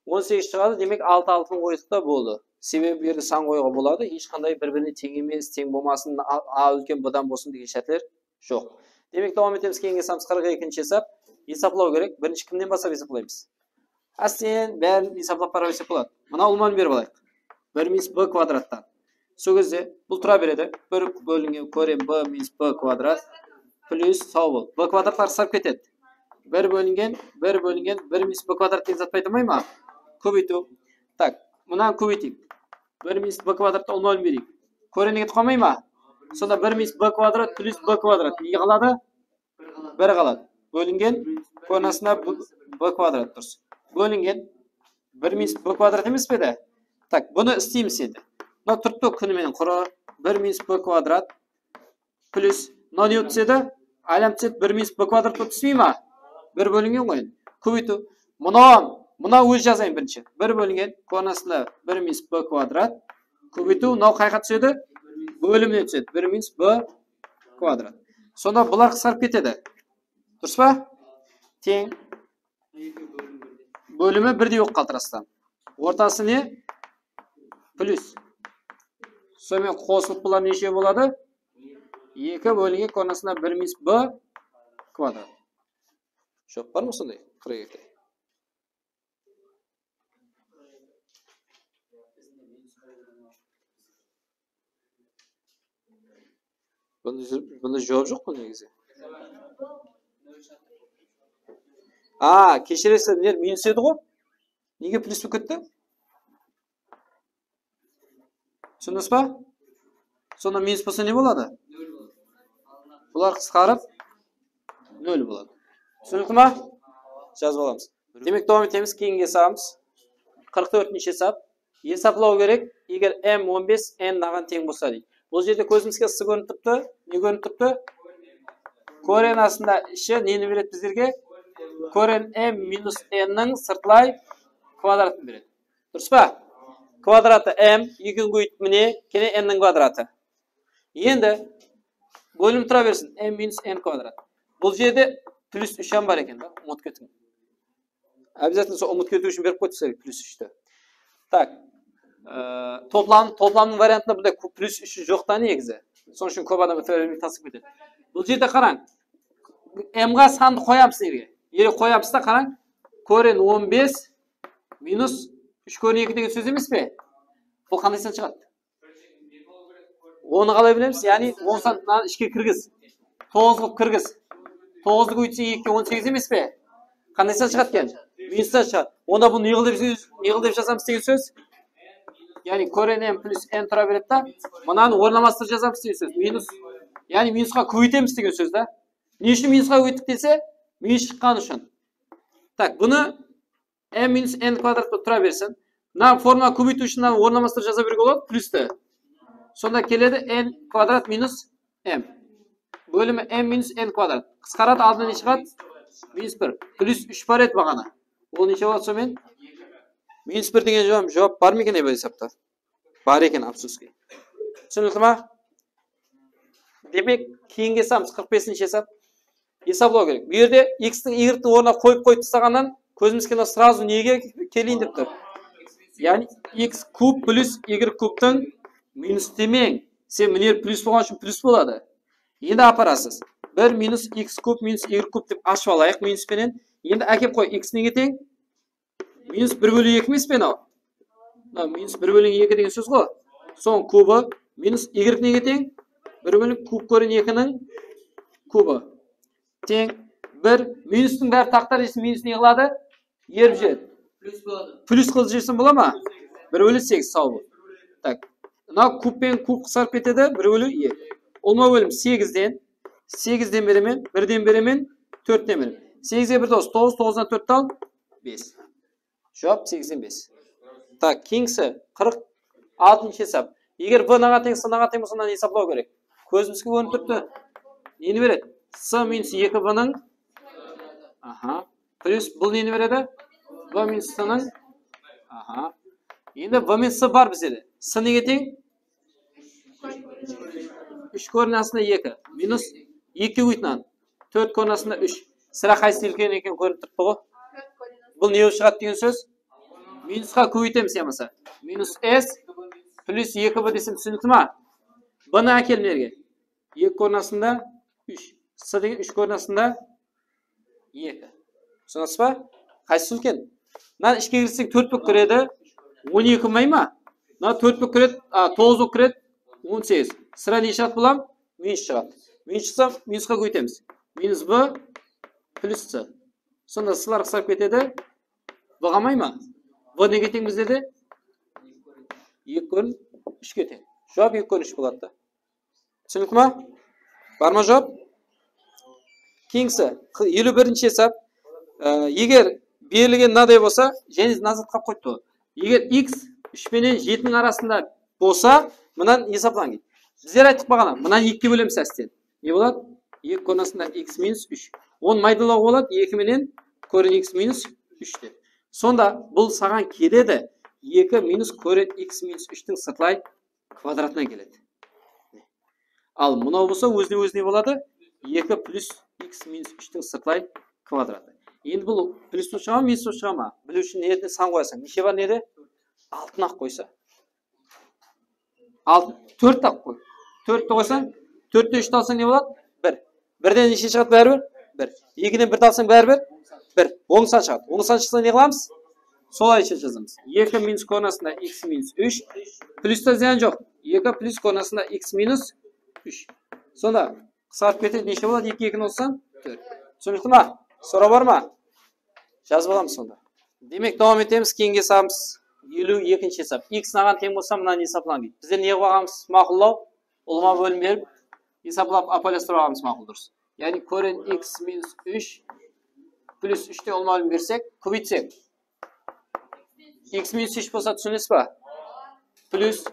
on segiz shıǵadı. Demek, altı altını qoydıq ta, boldı. Sebebi bu jerde san qoyıwǵa boladı. Hesh qanday bir-birine teń emes, teń bolmasın, a, a úlken b-dan bolsın degen shártler joq. Demek, dawam etemiz. Keyingi esabımız qırq ekinshi esap. Esaplaw kerek. Birinshi kimnen baslap esaplaymız? Ásten bárin esaplap bara bersek boladı. Mına ulıwmanı berip alayıq. Bir minus b kvadrattan. Sol gezde bul tura beredi. Bir bólingen koren b minus b kvadrat plus, saw bol. B kvadratlar qısqarıp ketedi. Bir bólingen, bir bólingen bir minus b kvadrat degen zat payda bolmay ma? Kóbeytiw. Tak, mınanı kóbeyteyik. Bir minus b kvadrattı ulıwma bereyik. Koren ketip qalmay ma? Sonda bir minus b kvadrat plus b kvadrat nege qaladı? Bir qaladı. Bólingen, koren astında b, b kvadrat durıs. Bólingen bir minus b kvadrat emes pe edi? Tak, bunı isleymiz endi. Mına turıptı kúni menen qurı. Bir minus b kvadrat plus, mına ne bolıp túsedi? Aylanıp túsedi, bir minus b kvadrat bolıp túspey ma? Bir bólingen ǵoy endi. Kóbeytiw. Mınaw, mına ózi jazayın birinshi. Bir bólingen koren astında bir minus b kvadrat. Kóbeytiw, mınaw qayaqqa túsedi? Bólimine túsedi. Bir minus b kvadrat. Sonda bular qısqarıp ketedi. Durıs pa? Teń. Bólimi birdey bolıp qaldı, rastan. Ortası ne? Plus. Sonıń menen qosılıp bular neshe boladı? Eki bólingen koren astında bir minus b kvadrat. Juwap bar ma sonday? Qırq eki. Bunda, bunda juwap joq qo negizi. A, keshiresiz, miner minus edi ǵo. Nege plyus bolıp ketti? Túsindińiz ba? Sonda minus bolsa ne boladı? Bular qısqarıp nol boladı. Túsinikli ma? Jazıp alamız. Demek, dawam etemiz, keyingi esabımız. Qırq tórtinshi esap. Esaplaw kerek, eger m on bes, n naǵan teń bolsa deydi. Bul jerde kózimizge ıssı kórinip turıptı. Ne kórinip turıptı? Koren astında ishi neni beredi bizlerge? Koren m minus n niń sırtlay kvadratın beredi. Durıs pa? Kvadratı m, ekini kóbeytip mine, kene n niń kvadratı. Endi bólim tura bersin, m minus n kvadrat. Bul jerde plyus úsh hám bar eken da, umıtıp ketiń. Обязательно sol umıtıp ketiw ushın berip qoydı sizlerge plyus úshti. Tak. Ee, toplam, toplamnıń variantında bunday kó-, plyus úsh joq ta negizi. Sonıń ushın kóp adam itibar bermey tasıp ketedi. Bul jerde qarań. M ǵa sandı qoyamız nerge? Ele qoyamız da, qarań. Koren on bes minus úsh koren eki degen sóz emes pe? Bul qanday san shıǵadı? Onı qalay bilemiz? Yaǵnıy on sannan ishke kirgiz. Toǵız qılıp kirgiz. Toǵızdı kóbeytseń ekige on segiz emes pe? Qanday san shıǵadı eken? Minus san shıǵadı. Onda bunı ne qıl dep, ne qıl dep jazamız degen sóz? Yaǵnıy koren m plyus n tura beredi da. Mınanı ornamastırıp jazamız degen sóz. Minus. Yaǵnıy minusqa kóbeytemiz degen sóz da. Ne ushın minusqa kóbeyttik dese, minus shıqqanı ushın. Tak, bunı m minus n kvadrat bolıp tura bersin. Mına forma kóbeytiw ushın mınanı ornamastırıp jaza beriwge boladı, plyusti. Sonda keledi n kvadrat minus m. Bólimi m minus n kvadrat. Qısqaradı, aldına ne shıǵadı? Minus bir. Plyus úsh bar edi baǵana. Ol neshe boladı sonımen? Minus bir degen juwap, juwap bar ma eken, ey, bul esapta? Bar eken, afsuski. Túsinikli ma? Demek, keyingi esabımız qırq besinshi esap. Esaplaw kerek. Bul jerde x tiń y tiń ornına qoyıp qoyıp taslaǵannan kózimiz kelgen srazu nege keleyin dep tur? Yaǵnıy x kub plyus y kubtıń minus demeń. Sen miner plyus bolǵan ushın plyus boladı. Endi aparasız. Bir minus x kub minus y kub dep ashıp alayıq minus penen. Endi ákep qoy, x nege teń? Minus bir bóliw eki emes pe mınaw? Mınaw minus bir bóliw eki degen sóz ǵo. Sonıń kubı minus y nege teń? Bir bóliw kub koren ekiniń kubı. Teń bir. Minustıń bári taqtar jeysin, minus ne qıladı? Erip jiberedi. Plyus qılıp jibersin bola ma? Bir bóliw segiz, saw bol. Tak. Mınaw kub penen kub qısqarıp ketedi, bir bóliw eki. Ulıwma bólim segizden, segizden beremen, birden beremen, tórtten beremen. Segizge bir toǵız, toǵız, toǵızdan tórtti al, bes. Juwap segizden bes. Tak, keyingisi qırq altınshı esap. Eger b naǵa teń, s naǵa teń bolsa, mınanı esaplaw kerek. Kózimizge kórinip turıptı. Neni beredi? S minus eki b nıń. Aha. Plyus bul neni beredi? B minus s nıń. Aha. Endi b minus s bar bizde de. S nege teń? Úsh koren astında eki. Minus eki kóbeytip mınan. Tórt koren astında úsh. Sirá qaysı úlken eken kórinip turıptı ǵo. Bul ne bolıp shıǵadı degen sóz? Minusqa kóbeytemiz yamasa. Minus s plyus eki b desem túsinikli ma? B ni ákel mına jerge. Eki koren astında úsh. S degen úsh koren astında eki. Túsinesiz ba? Qaysısı úlken? Mına ishke kirseń tórt bolıp kiredi. On eki may ma? Mına tórt bolıp kiredi, a, toǵız bolıp kiredi. On segiz. Sirá ne shıǵadı bulam? Minus shıǵadı. Minus shıqsa, minusqa kóbeytemiz. Minus b plyus c. Sonda sılar qısqarıp ketedi. B qalmay ma? B nege teń bizlerde? Eki koren úshke teń. Juwap eki koren úsh boladı da. Túsinikli ma? Bar ma juwap? Keyingisi, qı-, eliw birinshi esap. Ee, eger berilgen mınaday bolsa, jáne mına zat qalıp qoyıptı ǵoy. Eger x úsh penen jetiniń arasında bolsa, mınan esaplań deydi. Bizler ayttıq baǵana, mınan ekige bólemiz ásten. Ne boladı? Eki koren astında x minus úsh. Onı maydalawǵa boladı, eki menen koren x minus úsh dep. Sonda bul saǵan keledi, eki minus koren x minus úshtiń sırtlay kvadratına keledi. Al, mınaw bolsa ózine-ózine boladı, eki plyus x minus úshtiń sırtlay kvadratı. Endi bul plyus bolıp shıǵa ma, minus bolıp shıǵa ma? Biliw ushın ne san qoyasań? Neshe bar nede? Altını-aq qoysa. Altı, tórt tap qoy. Tórtti qoysań, tórtten úshti alsań ne boladı? Bir. Birden neshe shıǵadı báribir? Bir. Ekiden birdi alsań báribir? Bir. Oń san shıǵadı. Oń san shıqsa ne qılamız? Solayınsha jazamız. Eki minus koren astında x minus úsh. Plusta zıyan joq. Eki plus koren astında x minus úsh. Sonda qısqarıp ketedi. Neshe boladı? Eki ekini qossań, tórt. Túsinikli ma? Soraw bar ma? Jazıp alamız sonda. Demek, dawam etemiz. Keyingi esabımız eliw ekinshi esap. X naǵan teń bolsa, mınanı esaplań deydi. Bizler ne qılıp alǵanbız? Maqullaw, ulıwma bólim berip, esaplap, ápiwayılastırıp alǵanbız maqul, durıs. Yaǵnıy, koren x minus úsh plus úshten ulıwma bólim bersek, kóbeytsek. X minus úsh bolsa, túsinesiz ba? Plus.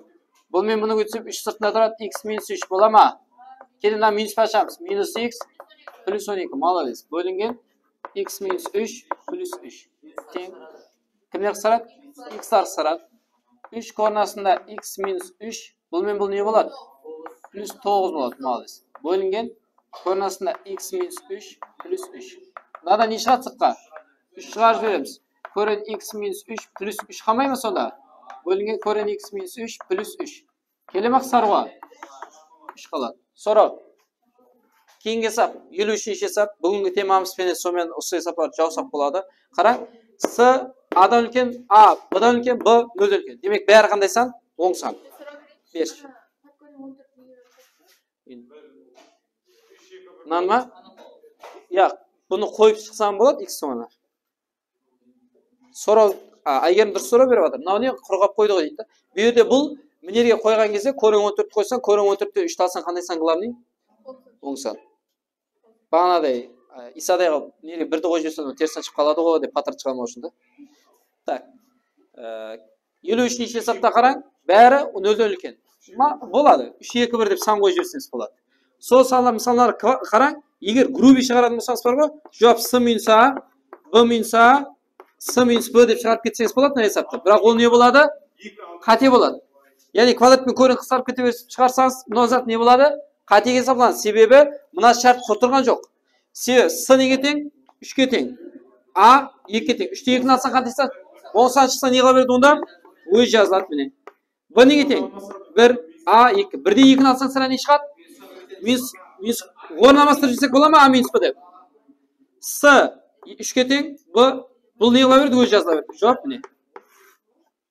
Bul men bunı ótsem, úsh sırtında turadı, x minus úsh bola ma? Keyin mına minus pashamız. Minus x plus on eki. Molodec. Bólingen x minus úsh plus úsh. Teń. Kimler qısqaradı? Xlar qısqaradı. Úsh koren astında x minus úsh. Bul men bul ne boladı? Plus toǵız boladı. Molodec. Bólingen koren astında x minus úsh plus úsh. Mınadan ne shıǵadı sırtqa? Úsh shıǵarıp jiberemiz. Koren x minus úsh plus úsh qalmay ma sonda? Bólingen koren x minus úsh plus úsh. Kele ma qısqarıwǵa? Úsh qaladı. Soraw. Keyingi esap, eliw úshinshi esap. Búgingi temamız penen sonıman usı esaplardı jawsaq boladı. Qarań, S A-dan úlken, A B-dan úlken, B nolden úlken. Demek, bári qanday san? Oń san. Bershi. Mınan ma? Yaq, bunı qoyıp shıqsam boladı, x sońına. Soraw, a, Aygerim durıs soraw berip atır. Mınaw ne, qurǵap qoydı ǵoy deydi da. Bu jerde bul mına jerge qoyǵan gezde koren on tórtti qoysań, koren on tórtten úshti alsań, qanday san, главный? Oń san. Baǵanaday, a, Isaday qılıp, nege birdi qoyıp jiberseń, teris sanıp shıǵıp qaladı ǵoy dep, patar shıǵarmaw ushın da. Tak. E, eliw úshinshi esapta qarań, bári nolden úlken. Ma, boladı. Úsh, eki, bir dep san qoyıp jiberseńiz boladı. Sol sanlar, mısallar qa-, qarań, eger грубый shıǵaratuǵın bolsańız bar ǵoy, juwap S minus A, B minus A, S minus B dep shıǵarıp ketseńiz boladı mına esaptı. Biraq ol ne boladı? Qáte boladı. Yaǵnıy kvadrat penen koren qısqarıp kete berip shıǵarsańız, mına zat ne boladı? Qátege esaplanadı. Sebebi mına shárt qurtırǵan joq. Sebebi S nege teń? Úshke teń. A ekige teń. Úshti ekini alsań, qanday san? Oń san shıqsa, ne qıla beredi onda? Ózi jazıladı, mine. B nege teń? Bir, A eki. Birden ekini alsań, sirá ne shıǵadı? Minus, minus. Orın almastırıp jibersek bola ma, A minus B dep? S úshke teń, B, bul ne qıla beredi? Ózi jazıla beredi. Juwap mine.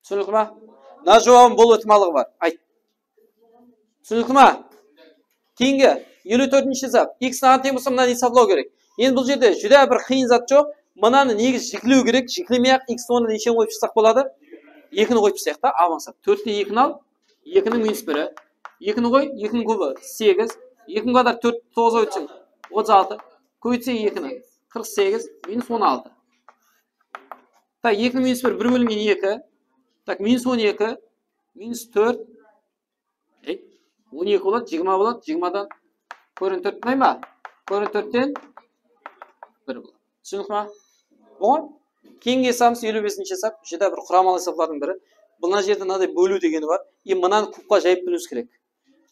Túsinikli ma? Mına juwabın bolıw itimallıǵı bar. Ayt. Túsinikli ma? Keyingi, eliw tórtinshi esap. X naǵan teń bolsa, mınanı esaplaw kerek. Endi bul jerde júdá bir qıyın zat joq. Mınanı negizi jiklew kerek. Jiklemey-aq, x ornına nesheni qoyıp shıqsaq boladı? Ekini qoyıp shıqsaq ta, A mańsat. Tórtten ekini al, ekiniń minus biri. Ekini qoy, ekiniń kubı segiz. Ekiniń kvadratı tórt, toǵızǵa ótseń, otız altı. Kóbeytseń ekini, qırq segiz, minus on altı. Tak, ekiniń minus biri, bir bólingen eki. Tak, minus on eki, minus tórt. Ey, on eki boladı, jigirma boladı, jigirmadan koren tórt bolmay ma? Koren tórtten bir boladı. Túsinikli ma? Bolǵan? Keyingi esabımız eliw besinshi esap, júdá bir quramalı esaplardıń biri. Mına jerde mınaday bóliw degeni bar. E, mınanı kubqa jayıp biliwimiz kerek.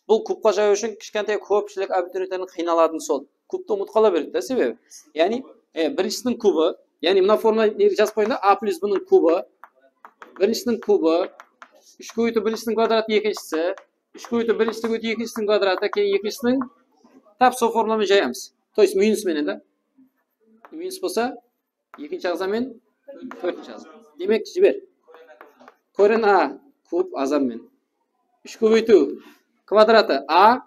Bul kubqa jayıw ushın kishkentay kópshilik abiturientlerdiń qıynalatıǵını sol. Kubtı umıtıp qala beredi da sebebi. Yaǵnıy, e, birinshisiniń kubı, yaǵnıy mına formula nege jazıp qoyıń da, A plus B nıń kubı, birinshisiniń kubı, úsh kóbeytiw birinshisiniń kvadratı, ekinshisi, úsh kóbeytiw birinshisi kóbeytiw ekinshisiniń kvadratı, keyin ekinshisiniń, tap sol formula menen jayamız. То есть minus menen da. Minus bolsa, ekinshi aǵza menen tórtinshi aǵza. Demek, jiber. Koren A kub aǵza menen. Úsh kóbeytiw kvadratı A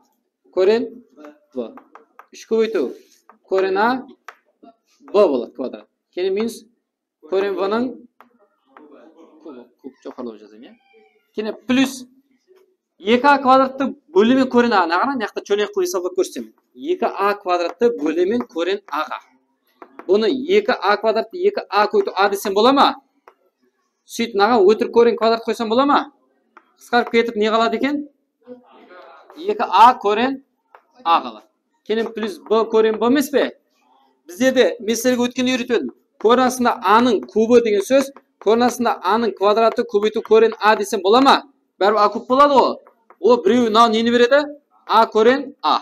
koren B. Úsh kóbeytiw koren A B boladı kvadrat. Keyin minus koren B nıń kubı. Kub joqarılaw jazayın, ya. Keyin plus eki A kvadrattı bólemen koren A. Naǵana, mına jaqta shónek qılıp esaplap kórsetem. Eki A kvadrattı bólemen koren A ǵa. Bunı eki A kvadrattı eki A kóbeytiw A desem bola ma? Sóytip, mınaǵan ótirik koren kvadrat qoysam bola ma? Qısqarıp ketip ne qaladı eken? Eki A koren A qaladı. Keyin plus B koren B emes pe? Bizlerde, men sizlerge ótkende úyretip edim. Koren astında A nıń kubı degen sóz, koren astında A nıń kvadratı kóbeytiw koren A desem bola ma? Báribir A kub boladı ǵo. O birewi mınaw neni beredi? A koren A.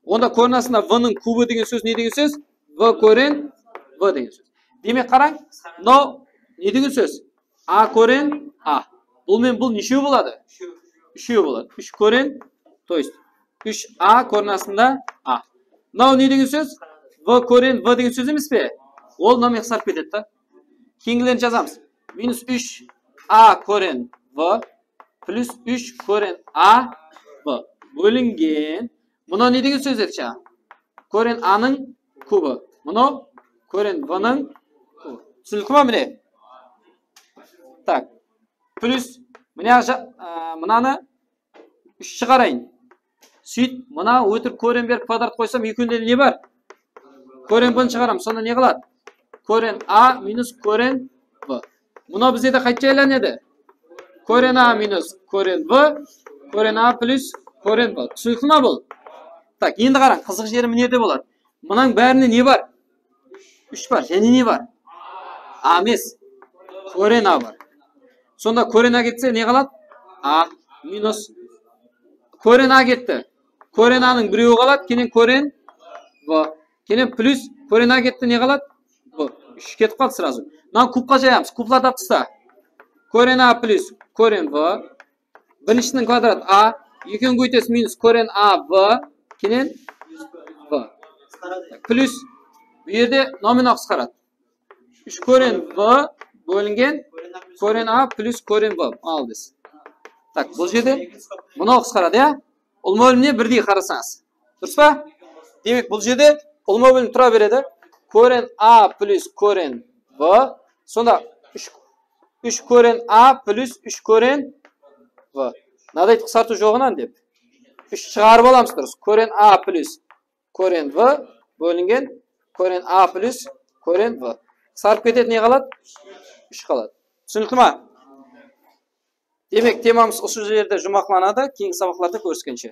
Onda koren astında B nıń kubı degen sóz ne degen sóz? B koren B degen sóz. Demek, qarań, mınaw ne degen sóz? A koren A. Bul men bul neshew boladı? úshew boladı. Úsh koren, то есть úsh a koren astında a. Mınaw ne degen sóz? V koren v degen sóz emes pe? Ol mınaw men qısqarıp ketedi da. Keyingilerin jazamız. Minus úsh a koren v plus úsh koren a v bólingen. Mınaw ne degen sóz edi jańa? Koren a nıń kubı. Mınaw koren v nıń kubı. Túsinikli ma mine? Tak. Plus mına ja- a, mınanı úsh shıǵarayın. Sóyt, mına ótirik koren berip kvadrat qoysam, ekewinde ne bar? Koren bni shıǵaram, sonda ne qaladı? Koren a minus koren v. Mına bizde de qayta aylanedi? Koren a minus koren v, koren a plus koren v. Túsinikli ma bul? Tak, endi qarań, qızıq jeri mine de boladı. Mınań bárinde ne bar? Úsh bar. Jáne ne bar? A emes. Koren a bar. Sonda koren a ketse ne qaladı? A minus. Koren a ketti. Koren a nıń birewi qaladı, keyin koren v. Keyin plus koren a ketti, ne qaladı? V. Úsh ketip qaldı сразу. Mına kubqa jayamız. Kublar taptısta. Koren a plus koren v. Birinshiniń kvadrat a, ekewin kóbeytesiz minus koren a v, keyin v. Plus bu jerde nominal qısqaradı. Úsh koren v bólingen koren a plus koren v. Aldız. Tak, bul jerde mınaw qısqaradı, ya? Ulıwma bólimine birdey qarasańız. Durıs pa? Demek, bul jerde ulıwma bólim tura beredi. Koren a plus koren v. Sonda úsh, úsh koren a plus úsh koren v. Mınaday qısqartıw joǵınan dep. Úsh shıǵarıp alamız durıs. Koren a plus koren v bólingen koren a plus koren v. Qısqarıp ketedi, ne qaladı? Úsh qaladı. Túsinikli ma? Demek, temamız usı jerde juwmaqlanadı. Keyingi sabaqlarda kóriskenshe.